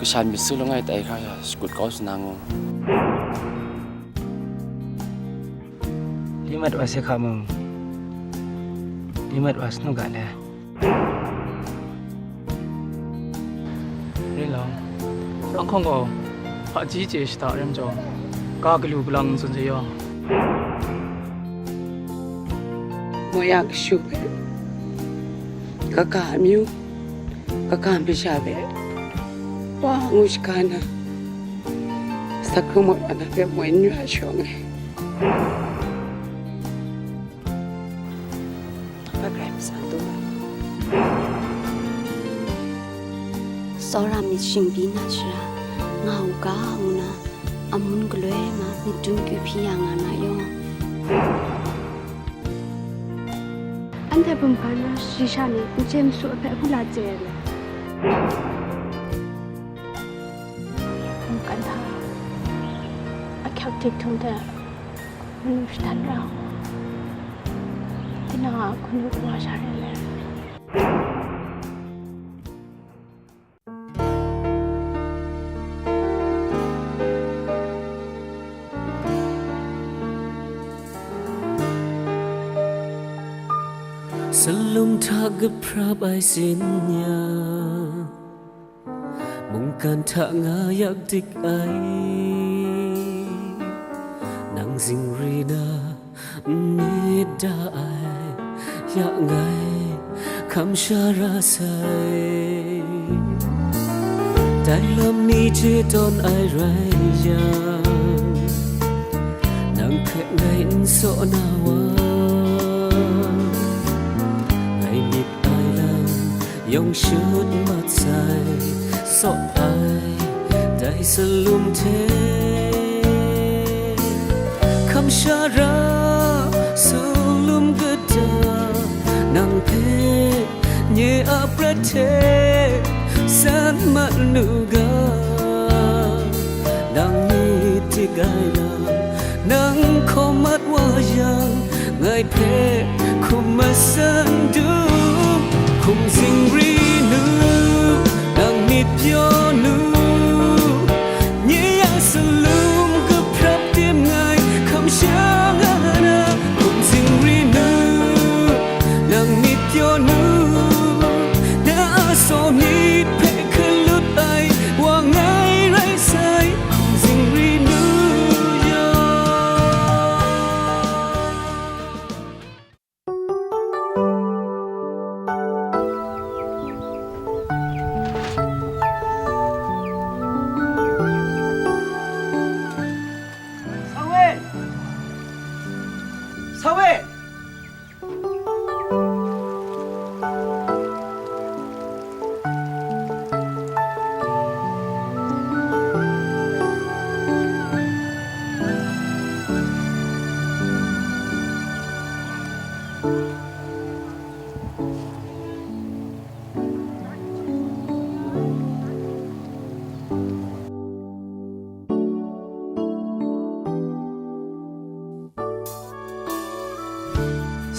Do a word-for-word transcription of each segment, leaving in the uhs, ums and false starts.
Kasha myit su langai tai hkra sha shakut kau sa na ngu. Li mat wa se hka mung, li mat wa sanu ga le. Rin lang, ahkang gaw, hpaji chye shada rem jaw, ga galu galang n tsun se yaw. Moi a kashu hpe, kaka amyu, kaka masha hpe, wa ngu shaga na, sakru moi wa na hpe moi n ya shawng ai. Hpa grai matsan taw ai. Tsawra myit shingbi na shara, nga u ga, ngu na, amun galoi ma myit dum kyu hpyi ya nga na yaw. Anhte bum hpa na shaji sha ni n chye masu a hpe agu la chye ai le? Mungkan hta ahkyak dik htum hte manu shadan ra u. Tinang a hkun u wa sha re le. Salum hta gaphrap ai sin ya, mungkan hta nga yak dik ai, nang zingri na myit da ai, ya ngai hkam sha ra sai. Dai lam ni chye tawn ai rai yang, nang hpe ngai n saw na wa, ngai myit ai lam yawng shut mat sai, saw ai dai salum hte. Hkam sha ra salum kata, nang hpe nye a prat hte san mat nu ga, nang myit dik ai lam nang hkaw mat wa yang, ngai hpe hkum masan dum, hkum zingri nu, nang myit pyaw nu, nye a salum gaphrap tim ngai hkam sha nga na, hkum zingri nu, nang myit pyaw nu, na a saw myit hpe hkalut ai wa ngai rai sai, hkum zingri nu ya. Sawe! Sawe!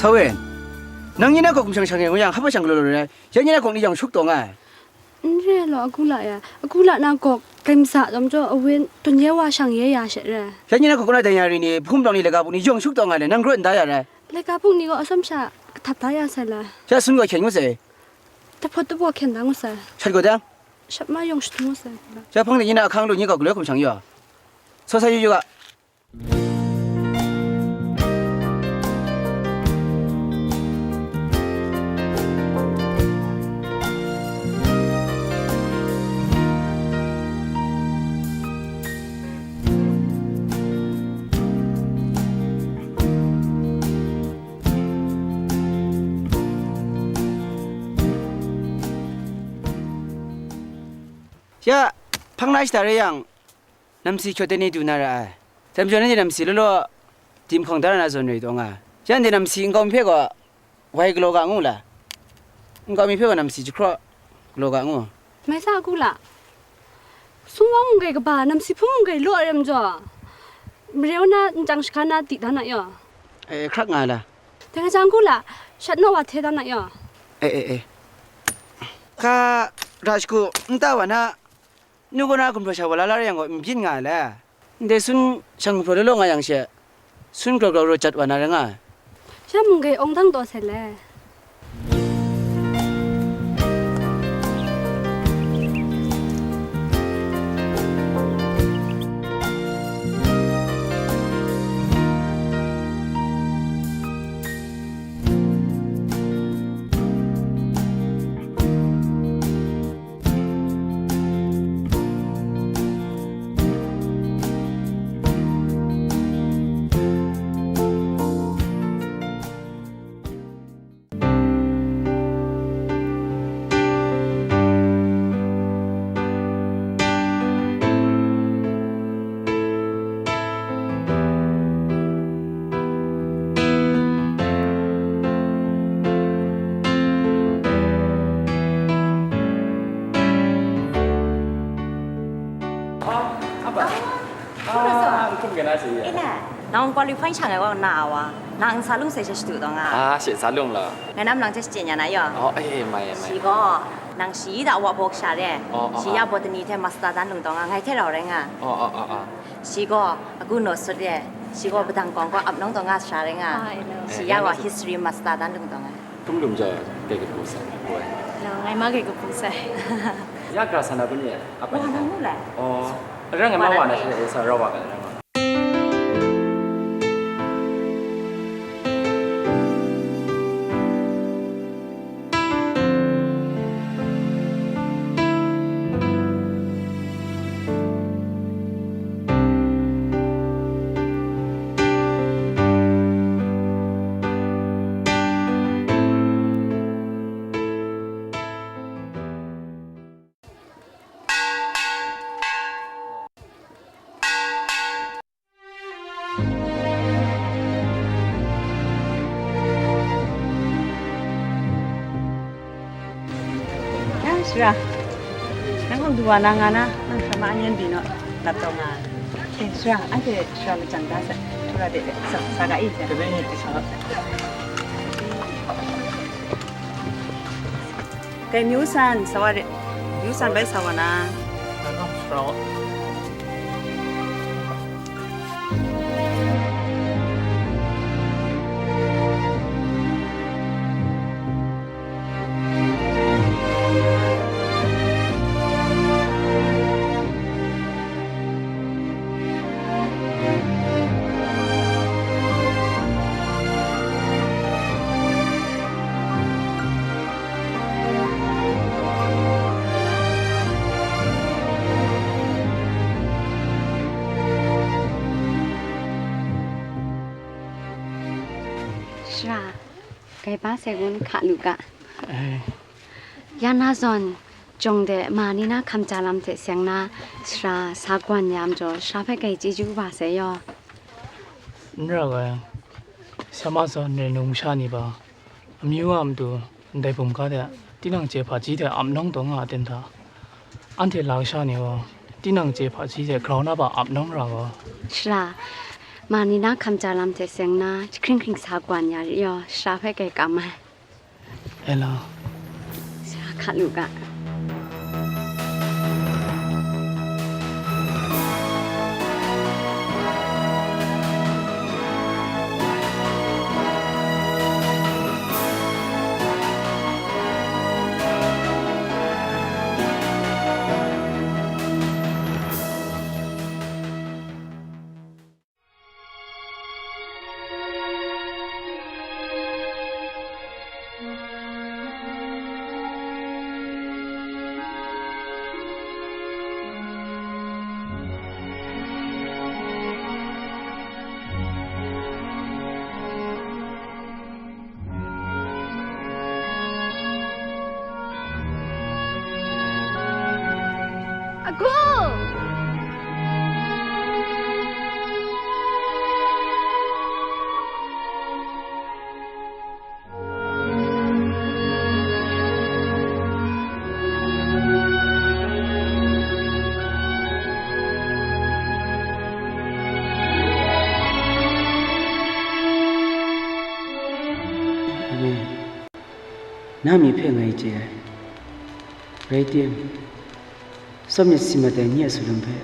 Sawe, nang nye na gaw hkum shang shang yang, ngu yang, hpa shang galaw law rai, ya nye na gaw ni yawng shuk taw nga ai. N re law, agu la ya, agu la na gaw, grai masa tawn jaw, awe tun ye wa shang ye ya she re. Ya nye na gaw, na dai ya ri ni, hpung blang ni, laika buk ni, yawng shuk taw nga ai, nang grawt n da ya rai. Laika buk ni gaw atsawm sha kahtap da ya sai la. Ya sun gaw hkyen ngu sai. Tahpawt tabaw hkyen da ngu sai. Shat gaw dang. Shat ma yawng shadum ngu sai. Ya hpang de nye na ahkang lu nye gaw galoi hkum shang yu a. Saw sa yu yu ga. Ya, hpang na shada re yang, namsi hkyawt de ni du na ra ai. Dai majaw, nanhte namsi law law, dim hkawng da ra na zawn re taw nga ai. Ya, nanhte namsi nkau mi hpe gaw, wai galaw ga ngu la? Nkau mi hpe gaw namsi jahkraw galaw ga ngu. Mai sa, agu la. Sumwang mung grai kaba, namsi hpung mung grai law ai ram jaw, mare wa na nchyang shaka na di da na yaw. E, hkrak nga la. Dai nga jang, agu la, shat naw wa hte da na yaw. E, e, e. Hka ra shagu, nta wa na, Nu kaw na gumhpraw sha wa la la rai yang gaw, n byin nga ai le. Ndai sun shan gumhpraw law law nga yang she, sun grau grau raw jat wa na rai nga ai. Sha mung gaw awng dang taw sai le. Ah, apa? Ah, n hkum kena si ya. Eh, na, nang qualify shang ai wa na wa. Nang sa lung sai sha shadu dong a. Ah, shi sa lung lo. Ngai nam lang che shi na yo. Oh, eh, mai, mai. Shi gaw, nang shi da wa bok sha re. Oh, oh, shi ya oh. Botany te master dan lung dong a, ngai te rau rai nga. Oh, oh, oh, oh. Shi gaw, aku no sut re. Shi gaw badang kawng gaw ap nong dong a sha rai nga. Ah, I know. Shi eh, ya gaw history master dan lung dong a. Tum lum jaw, kai kapu sai, boi. No, ngai ma kai kapu sai. Ya gra sana bun ye, apa wa ni? Nang mu lai. Oh, rang ngai ma wa na shi, sa rawa ka rang. Ya, Sara. Nang gaw du wa na nga na, nang hkra ma anyen byin naw, lap taw nga ai. Eh, Sara, anhte Sara lajang da sai, tura de de, sa, sa ga i, sa. Dai myu san, sa wa de. Myu san bai sa wa na. Sara. Sara, kai pa sai gun hka lu ga. Eh. Ya na zawn, jawng de ma ni na hkam ja lam hte seng na, sara sa gwan ya majaw, sara hpe kai chyeju kaba sai yaw. N ra ga yang, sya ma zawn re num sha ni ba, amyu a matu ndai bum ga de, tinang chye hpaji hte ap nawng taw nga a ten hta? Anhte la kasha ni gaw, tinang chye hpaji hte grau na ba ap nawng ra gaw. Sara, ma ni na hkam ja lam hte seng na, jahkring hkring sa gwan ya rit yaw, sara hpe kai kam ai. Ella. Sara hka lu ga. Agu! Amen. Na myi hpe ngai chye ai, rai tim, Tsawm myit si mat ai ni a salum hpe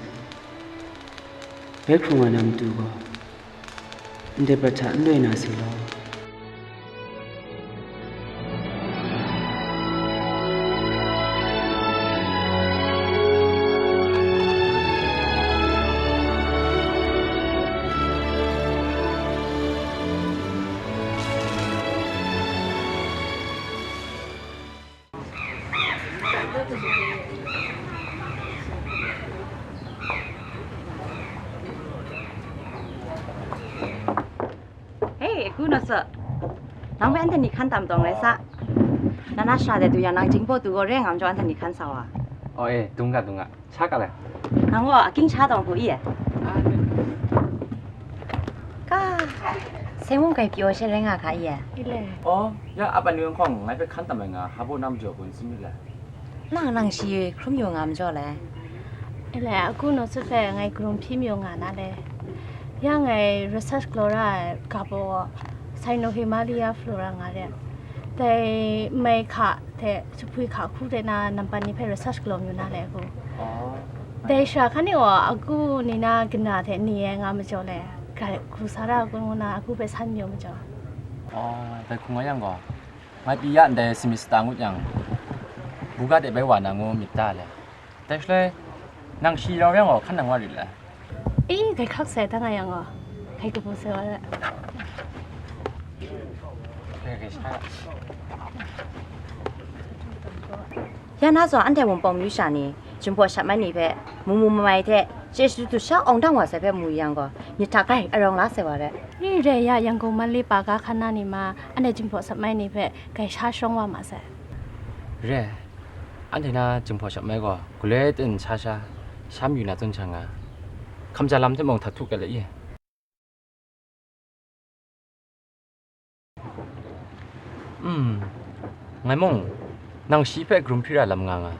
bai hkrung wa na matu gaw, ndai prat hta n loi na se law. Hei, Agu Naw Tsaw. Nang hpe anhte ni hkan tam tawng rai sa. Na na shara de du yang, nang jingbaw du gaw re nga majaw, anhte ni hkan sa wa. Oh, e, dung ga, dung ga. Sha ga lai. Nang gaw aking sha tawng hku i e. Ka, seng mung kai pyaw she rai nga hka i e. I le. Oh, ya, a ban ni hkawng ngai hpe hkan tam ai nga, hpa baw na majaw gun tsun myit le. Nang, nang shi hkrum yu nga majaw le. I le, Agu Naw Tsaw hpe ngai karum hpyi mayu nga na le. Ya ngai research galaw ra ai ga baw gaw Cyanohaemmelia flora nga re. Dai mai hka hte, jahpwi hka hku de na nampan ni hpe research galaw mayu na le, Agu. Oh. Dai shara hkan e gaw, Agu ni na kanu hte ni e nga majaw le, ga-, hku sa ra kun ngu na, Agu hpe san mayu majaw. Oh, dai hku nga yang gaw, ngai pyi ya ndai semester ngut yang, buga de bai wa na ngu myit ta le. Dai shaloi, nang shi rau yang gaw, hkan nang wa rit le. I, dai hkrak sai, dang a yang gaw, hkai kabu sai wa re. Ya na zawn anhte Wunpawng myu sha ni, Jinghpaw Shap Mai ni hpe, mu mu mai mai hte, chye shadu du sha awng dang wa sai hpe mu yang gaw, myit hta grai arawng la sai wa re. I, re ya, Yangon Manle pa ga hkan na ni ma, anhte Jinghpaw Shap Mai ni hpe grai sha shawng wa ma sai. Re, anhte na Jinghpaw Shap Mai gaw, galoi ten sha sha, sha mayu na tsun sha nga, hkamja lam hte mung hta htuk ga le i. Mm, ngai mung, nang shi hpe karum hpyi ra lam nga nga.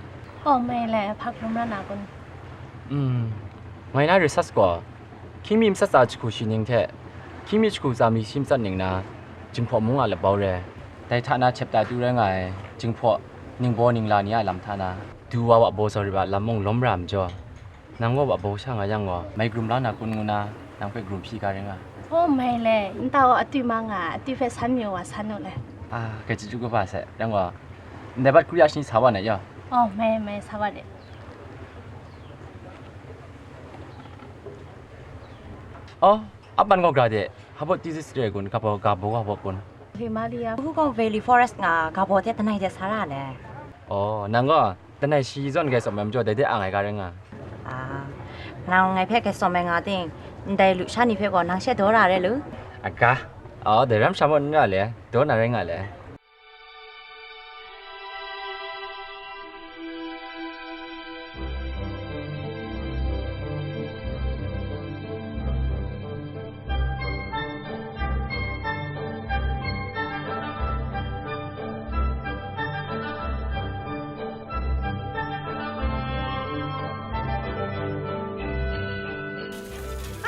Oh, mai le, hpa karum ra na kun? Mm, ngai na research gaw, hkying mi matsat tsa jahku shi ning hte, hkying mi jahku tsa mi shi matsat ning na, Jinghpaw mung a labau re. Dai hta na chapter two rai nga ai, Jinghpaw ningbaw ningla ni a lam hta na, du wa wa baw zaw rit a lam mung lawm ra majaw, nang gaw wa baw sha nga yang gaw, mai karum la na kun ngu na, nang hpe karum hpyi ga ring a? Oh, mai le, nta gaw atyu ma nga, atyu hpe san mayu wa san u le. Ah, kai chyeju kaba sai, yang gaw, ndai bat hkru ya shani sa wa na yaw? Oh, mai, mai, sa wa de. Oh, a ban gaw gra de, hpa baw thesis re kun, ga baw, ga baw, ga baw kun. Himalaya, Hukong Valley Forest nga, ga baw hte langai de sa ra le. Oh, nang gaw, langai shi zawn grai tsawm ai majaw, dai de ang ai ga rai nga. Ah, nang ngai hpe grai tsawm ai nga ting, ndai lusha ni hpe gaw nang she daw ra rai lu? Aga, aw, dai ram sha maw n ra le, daw na rai nga le.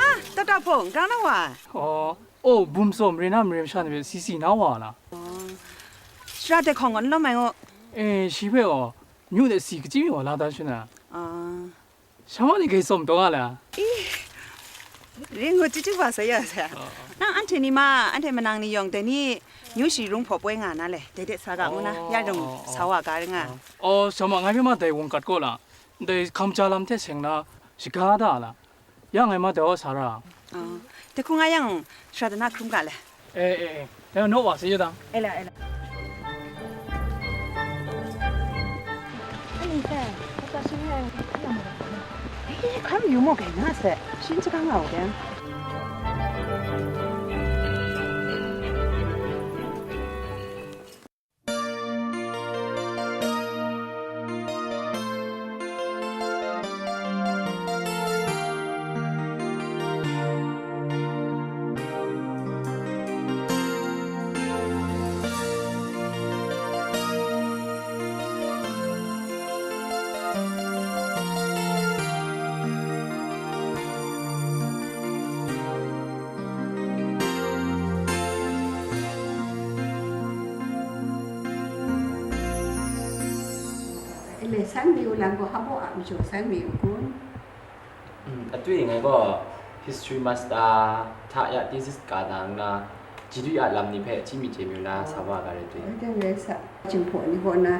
Ah, Doctor Hpung, grau na wa? Oh, oh, bum tsaw mare na mare masha ni hpe si si na wa la? Oh. Shara de hkawng gaw n lawm ai ngu. Eh, shi hpe gaw, nyu de si kachyi mi wa la da shana? Ah. Sha ma ni grai tsawm taw nga la? Ih, ring ngut chyeju ba sai ya sai. Oh. Nang anhte ni ma, anhte manang ni yawng dai ni, nyu shi rung hpaw poi nga na le, dai de sa ga ngu na, oh, ya rung, oh, oh, sa wa ga ring nga. Oh, oh, sha ma, ngai hpe ma dai wungkat kaw la, dai hkamja lam hte seng na, shaga da la, ya ngai ma dai wa sa ra. Oh, dai hku nga yang, shara de na hkrum ga le. Eh, eh, eh. Dai naw wa sa yu dang. E la, e la. Ani hpe, kata shi hpe, eh, hkam yu maw, gai na se, shin chyagam nga u dang. Mei san mi u lam gaw hpa baw a majaw san mi u kun? Mm, atwi ngai gaw history master hta ya thesis ka na nna, chyeju ya lam ni hpe chye mi chye mi u na sa wa ga rai twi. Oi, dai rai sa. Jinghpaw ni gaw na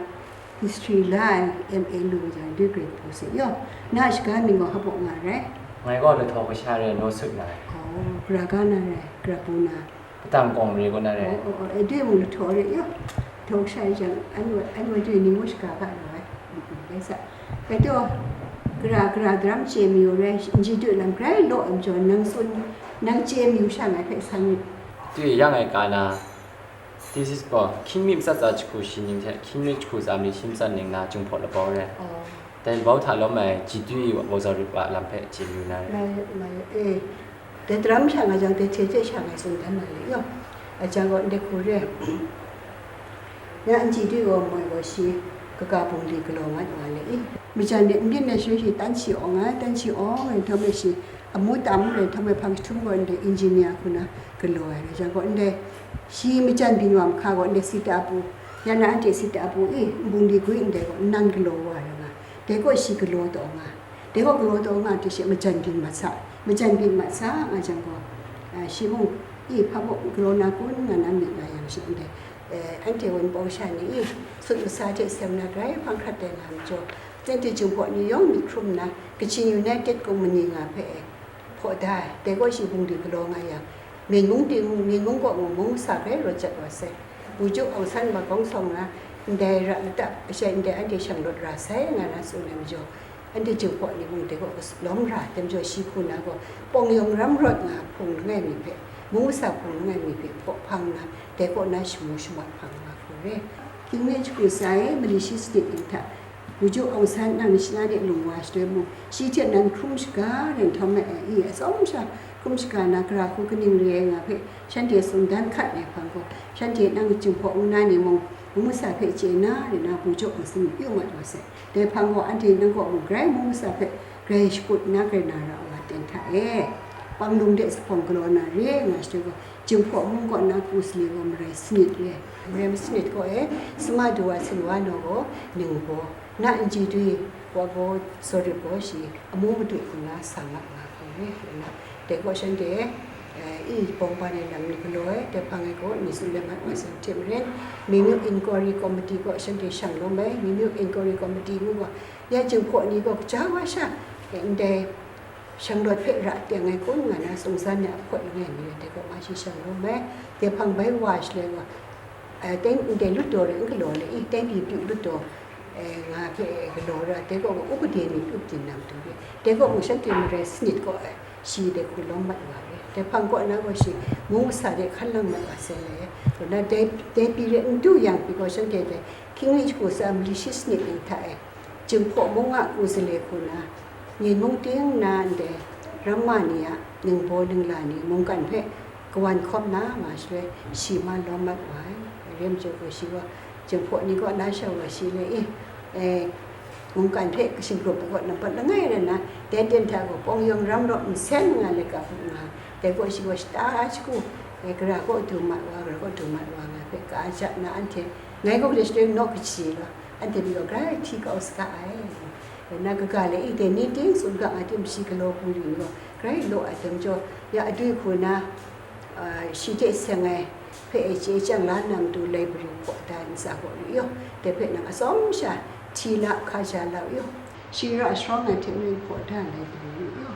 history la ai M A lu jang degree hpu se yaw, na shaga mying gaw hpa baw nga rai? Ngai gaw lahtaw kasha rai naw sut na rai. Oh, gara ga na rai, gara bu na? Patang kawng mare kaw na rai. Oh, oh, oh, e dai mung lahtaw re yaw. Lahtaw kasha rai jang, anwa, anwa dai ni ngu shaga ga lu ai. Mm, mm, rai sa. Rai taw, gara, gara daram chye mi u rai, n chyeju lam grai law ai majaw, nang tsun, nang chye mi u sha ngai hpe san myit. Twi yang ai ka na, thesis gaw, hkying mi matsat tsa jahku shi ning hte hkying mi jahku tsa mi shi matsat ning na Jinghpaw labau rai. Oh. Dai labau hta lawm ai Chyeju wa Zaw Rip a lam hpe chye mi u na rai. Mai, mai, e. Dai daram sha nga jang, dai hte hte sha ngai tsun dan na le yaw. A jang gaw, ndai hku re. Ya n chyeju gaw moi gaw shi kaga bungli galaw mat wa le i. Majan de n byin ai shaloi shi tan shi awng ai, tan shi awng ai, nhtawm e shi amu tam rai nhtawm e hpang jahtum gaw ndai engineer hku na galaw ai rai jang gaw, ndai shi majan byin wa mahka gaw ndai sita apu, ya na anhte sita apu i, nbung li gwi ndai gaw nnan galaw wa ai rai nga, dai gaw shi galaw taw nga, dai gaw galaw taw nga hte she majan byin mat sa, majan byin mat sa nga jang gaw, a, shi mung, i, hpa baw galaw na kun nga na myit nga yang shi ndai, e, anhte Wunpawng sha ni i, sut masa hte seng na grai hpang hkrat tai nga majaw, Tente Jinghpaw ni yawng myit hkrum nna, Kachin United Company nga hpe hpaw da ai, dai gaw shi bungli galaw nga yang, Myen mung ting, Myen mung kaw mung, mung masa grai rawt jat wa sai. Bujuk Aung San makawng sawng na, ndai ra lata, kashai ndai anhte shang rawt ra sai, nga na tsun ai majaw, anhte Jinghpaw ni mung dai gaw lawm ra, dai majaw shi hku na gaw, Pawng Yawng ram rawt nga hpung langai mi hpe, mung masa hpung langai mi hpe hpaw hpang na, dai kaw na shamu shamat hpang nga hku re. Hkying mi jahku tsa e, mali shi sanit ning hta, Bujuk Aung San nang shana de lung wa shaloi mung, shi hte nan hkrum shaga rai nhtawm e, i, atsawm sha hkrum shaga na, gara hku kaning re ai nga hpe shanhte tsun dan hkat ai hpang gaw, shanhte nang Jinghpaw ngu na ni mung, mung masa hpe chye na rai na, Bujuk Aung San pyu mat wa sai. Dai hpang gaw, anhte nang kaw mung grai mung masa hpe grai shakut nna grai na ra ai wa ten hta e. Panglung de zuphpawng galaw na re nga shaloi gaw, Jinghpaw mung kaw na pru sali gaw marai sanit re. Marai masanit gaw e, Sema Dawa Sinwa naw gaw ningbaw, na Nji Dwi wa gaw Zaw Rip gaw shi amu madu hku na sa nga nga hku re. Dai gaw shanhte, eh, i bawng ban ai lam ni galaw ai, dai hpang e gaw ni tsun let mat wa sai hte maren, Minyu Inquiry Committee gaw shanhte shang lawm ai, Minyu Inquiry Committee ngu gaw, ya Jinghpaw ni gaw kaja wa sha, eh, ndai shang rawt hpe ra teng ai kun nga na, sungsan ai a hpawt langai mi rai, dai gaw ma shi shang lawm ai, dai hpang bai wa shaloi gaw, eh, teng ndai lut daw rai n galaw le i, teng pyi pyu lut daw, eh, nga hpe galaw ra, dai gaw upade ni up din na matu re, dai gaw mung shanhte marai sanit gaw, eh, shi dai hku lawm mat wa re, dai hpang kaw na gaw shi mung masa de hkan lang mat wa sai le, kaw na dai, dai pyi re n du yang pyi gaw shanhte dai hkying mi jahku tsa mali shi sanit ning hta e, Jinghpaw mung a ku sale hku na, Myen mung ting nna ndai ramma ni a ningbaw ningla ni mungkan hpe kawan hkawm na nga shaloi, shi ma lawm mat wa ai. Rai majaw gaw shi gaw, Jinghpaw ni kaw na sha wa shi le i, e, mungkan hpe kashing hkrum ai kaw nampat langai rai nna, dai ten hta gaw Pawng Yawng ram rawt nsen nga let ga hpung nga, dai gaw shi gaw shata shagu, e, gara kaw du mat wa, gara kaw du mat wa nga hpe ka ja nna anhte, ngai gaw de shaloi naw kaji law, anhte ni gaw grai hti kau saga ai. Na kaga le i dai ni ting tsun ga nga tim shi galaw hpung yu ni gaw grai law ai dai majaw, ya adwi hku na, a, shi hte seng ai hpe e chye chyang la nna matu library hpaw da ai ntsa gaw lu yaw, dai hpe nang atsawm sha hti la hkaja la u yaw, shi ra sharawng ai hte maren hpaw da ai library lu yaw.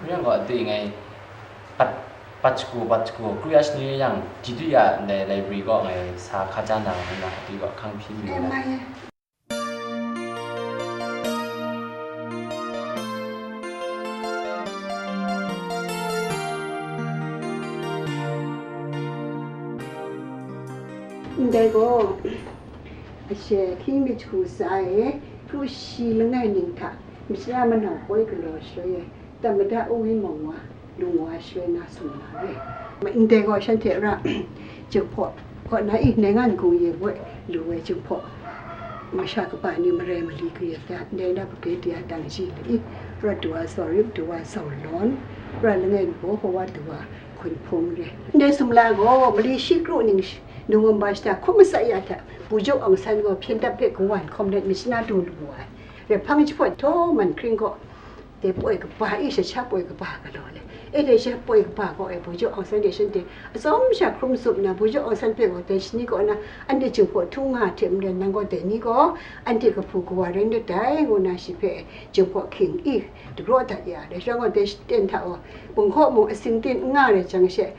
Mayang gaw adwi ngai pat, pat shagu, pat shagu, kru ya shani yang, Chyeju ya ndai library gaw ngai sa hkaja na, nna adwi gaw hkang hpyi mi E, na. Mai e. Ndai gaw, ashe hkying mi jahku tsa e, kru shi langai ning hta, mashara manau poi galaw shaloi e, Tamada Uwin Mawng wa, lung wa shaloi na sum na re. Ndai gaw shanhte ra, Jinghpaw kaw na i, Naingan Gung Ye Boi lu ai Jinghpaw masha kaba ni marai mali kayat ya, ndai na Brigadier Dang Ji le i, ra Dawa Zaw Rip, Dawa Zaw Lawn, ra langai nbaw Hawa Dawa Hkun Hpung re. Ndai sumla gaw mali shi kru ning shi, Nungwam ba shata hkrum masat ya hta, Bujuk Aung San gaw hpyen dap hpe kawan hkawm let myit shana du lu ai. Rephang jahpawt htaw man hkring gaw, dai poi kaba e sha sha poi kaba galaw le. E dai sha poi kaba gaw e, Bujuk Aung San de shanhte atsawm sha hkrum tsup nna, Bujuk Aung San hpe gaw dai shani kaw na anhte Jinghpaw htu nga hte maren, nang gaw dai ni gaw anhte kahpu kawa rai ndai, ngu nna shi hpe Jinghpaw hking i dagraw dat ya. Dai shaloi gaw dai shaten hta gaw, bunghkaw mung asing tin n nga rai jang she,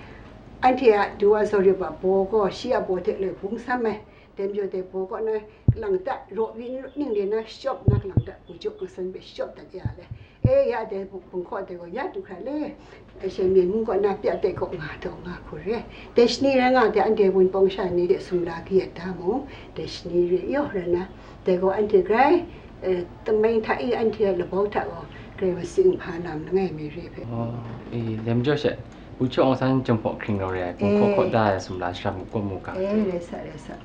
anhte a du wa Zawrip a baw gaw shi a baw hte loi bung sam ai. Dai majaw dai baw kaw na kalang dat, raw wi ning de na shawp na kalang dat, Bujuk Aung San hpe shawp dat ya le. E, ya dai bunghkaw dai gaw ya du hkra le. Ashe Myen mung kaw na pya tai kaw nga taw nga hku re. Dai shani rai nga dai anhte wunpawng sha ni de sumla kayat da mung, dai shani re yaw rai na, dai gaw anhte grai, eh, tamai hta i anhte a labau hta gaw grai masing hpa lam langai mi re hpe. Oh, e, dai majaw she, Bujuk Aung San Jinghpaw hkring rau re ai, bunghkaw kaw da ai sumla shara mu kaw mu ga. Eh, rai sa, rai sa.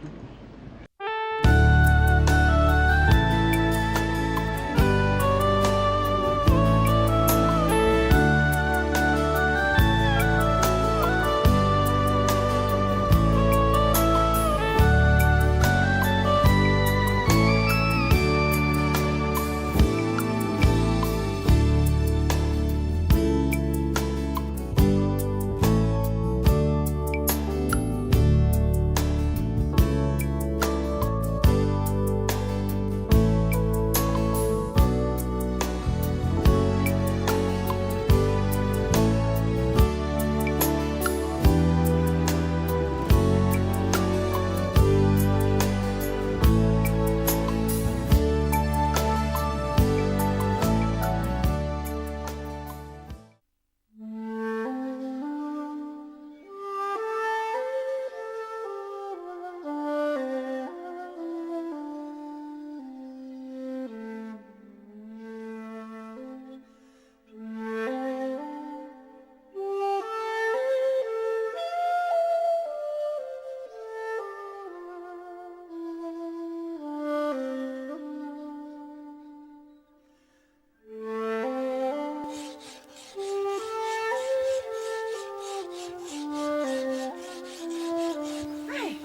Ai,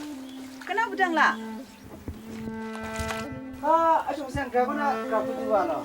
kanau padang la? Hka, a shawng seng grai kaw na grap hku du wa law.